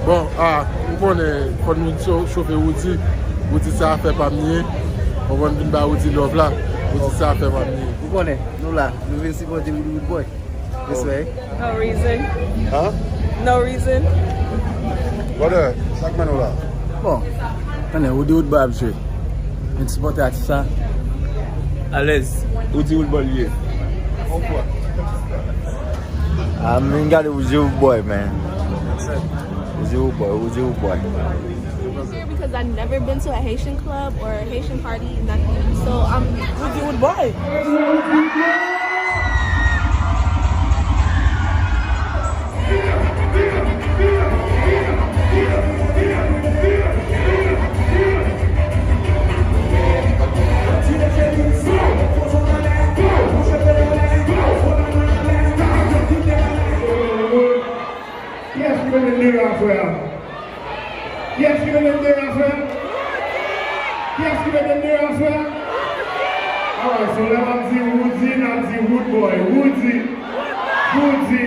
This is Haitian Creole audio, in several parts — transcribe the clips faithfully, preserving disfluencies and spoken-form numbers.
Bon, a, ou konnen, fò nou cho-, chofe Roody. Roody se afè pa m li ye. Ou konn vin ba Roody love la. Roody se afè pa m li ye. Ou konnen, nou la. Nou vin sipòte Roody Rood Boy. Respè. No reason. Huh? No reason. Brother, sa k mennen w la? Bon, tande, Roody Rood Boy ap jwe. Vin sipòte atis sa. Alèz, Roody Rood Boy li ye. A, m vin gade Roody Rood Boy, man. Roody Rood Boy, Roody Rood Boy. Here because I've never been to a Haitian club or a Haitian party, nothing. So I'm Roody Rood Boy. Kiyès ki mete de a frè? Kiyès ki mete de a frè? Kiyès ki mete de a frè? Alright, so lè m ap di Roody, n ap di Rood Boy. Roody. Roody.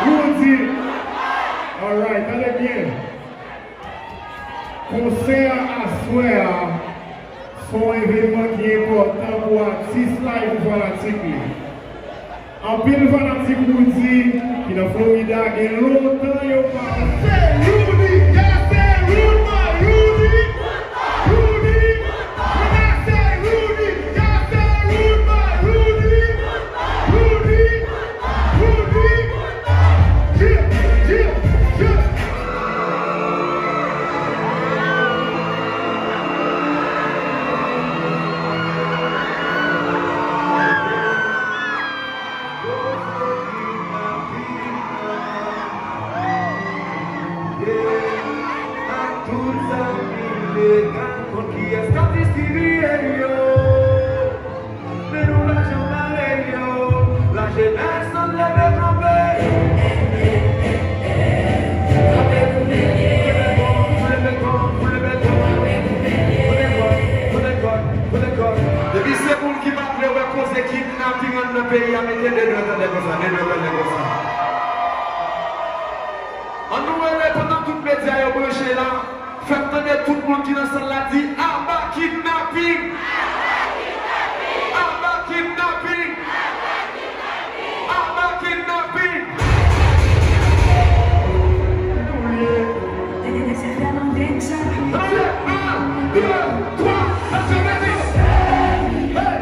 Roody. Alright, tande byen. Konsè aswè a se yon evènman ki enpòtan pou atis la e pou fanatik li. Anpil fanatik Roody ki nan Florida gen lontan yo pa. Say Roody, y'all say Roody, Roody, Roody, Roody, y'all say Roody, Roody, Roody, Roody, yeah, yeah, yeah. Ak tout zanmi legal, konn kiyès k ap distribiye yo. Men nou pa janm bare yo. Lajenès, ann leve kanpe. Kanpe pou Mèlye. Pou le beton, pou le beton. Pou le kòd, pou le kòd, pou le kòd. Depi se moun ki pa vle wè koze kidnaping anndan peyi a, mete de dwèt anlè konsa, de dwèt anlè konsa. Ann nou rele pandan tout medya yo branche la. Fè m tande tout moun ki nan sal la di, "Aba kidnaping! Aba kidnaping! Aba kidnaping!" Tande, un, deux, trois, let's go, let's go! Hey!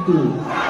tou.